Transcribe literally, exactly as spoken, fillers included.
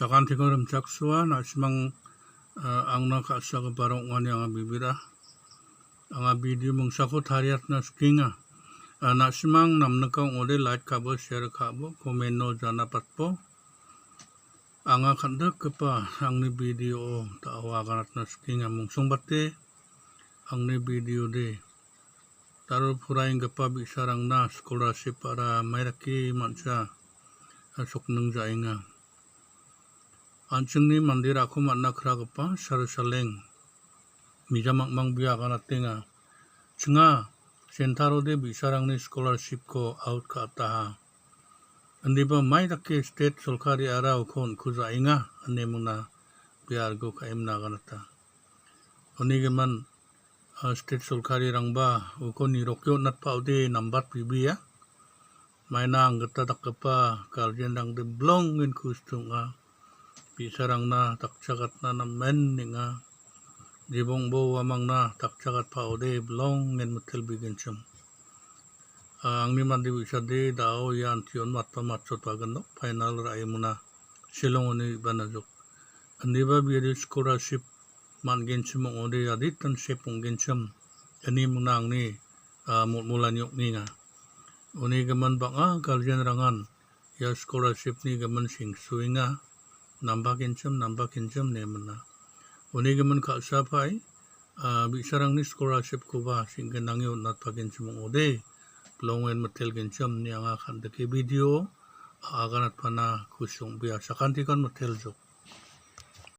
Sakantikon rimchaksoa, na·simang, ah, angna ka·sagiparang ong·ani anga bibira. Anga video mongsako tariatna sikenga. Ah, na·simang namnika ong·ode like ka·bo, share ka·bo, comment-o janapatbo. Anga kandikgipa angni video-o da·o aganatna sikenga. Mongsongbate angni video-de daro poraienggipa bi·sarangna scholarship-ara maidake man·cha sokning ja·enga. An·chingni manderangko man·na kragipa sal saleng mijamangmang bia aganatenga. Chinga, centre-ode bi·sarangni scholarship-ko out ka·ataha. Indiba maidake state sorkariara uko on·kujaenga ine mingna bia argo ka·emna aganata. Uni gimin, ah, state sorkarirangba uko nirokna on·atpaode nambat bibia. Maina anggita dakgipa guardian-rangde bilongen kusi ong·a. Bi·sarangna dakchagatna namen neng·a. Jibongbo uamangna dakchagatpaode bilongen mitelbegenchim. Ah, angni mande bi·sade da·o ia antion matba matchotbaginok final ra·emona. Shillong-oni ibanajok. Indiba bia scholarship man·genchim ong·ode aditan sep ong·genchim. Ini mingna angni, ah, molmolani okninga. Uni gimin bang·a guardian-rangan ia scholarship-ni gimin sengsuenga, nambagenchim, nambagenchim ine mina. Uni gimin ka·sapai, ah, bi·sarangni scholarship-koba seng·ginange on·atbagenchim ong·ode, bilongen mitelgenchim ine anga kandike video aganatpana kusi ong·bia. Sakantikon miteljok.